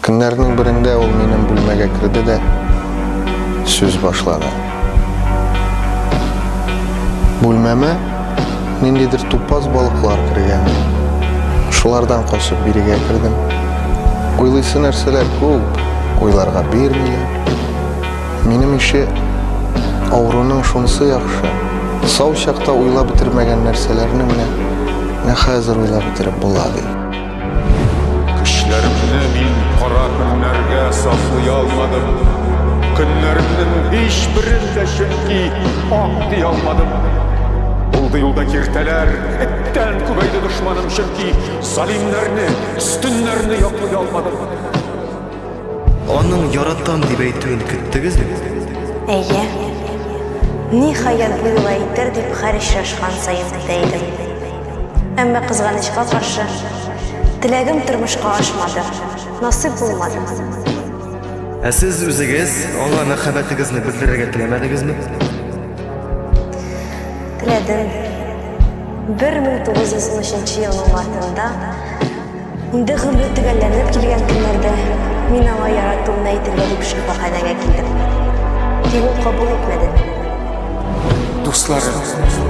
Көннәрнең берендә ул минем бүлмәгә керде дә сүз башлады. Бүлмәмә ниндидер тупас балыклар кергән. Шулардан качып бирегә кердем. Уйлыйсы нәрсәләр күп, уйларга бирмиләр. Минем ише авыруның шунсы яхшы, сау чакта уйлап бетермәгән нәрсәләрне менә менә хәзер уйлап бетереп була, ди. Көчләремне мин кара көннәргә саклый алмадым. Көннәремнең һичберен дә чөнки ак ди алмадым. Булды юлда киртәләр, эттән күбәйде дошманым, чөнки залимнәрне, өстеннәрне яклый алмадым. Аның яратам дип әйтүен көттегезме? Әйе. Ниһаять, бу юлы әйтер дип һәр очрашкан саен көтә идем. Әмма кызганычка каршы, теләгем тормышка ашмады, насыйп булмады. Ә сез үзегез аңа мәхәббәтегезне белдерергә теләмәдегезме? Теләдем. 1913 елның мартында, инде гомер төгәлләнеп килгән көннәрдә, мин аңа яратуымны әйтергә дип шифаханәгә килдем. Тик ул кабул итмәде. Дусларым,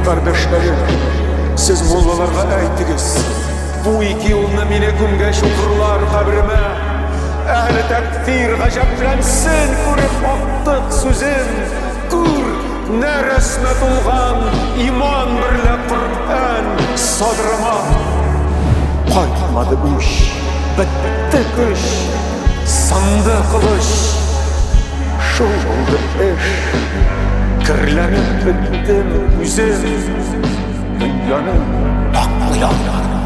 кардәшләрем, сез муллаларга әйтегез, бу ике юлны мине күмгәч укырлар каберемә. Әһле тәкфир гаҗәпләнсен күреп актык сүзем. Күр, нә рәсмә тулган иман берлә Коръән садрыма. Кайтмады үч, бетте көч, сынды кылыч. Шул булды эш. Керләнеп беттем үзем. Дөньяны аклый алмадым.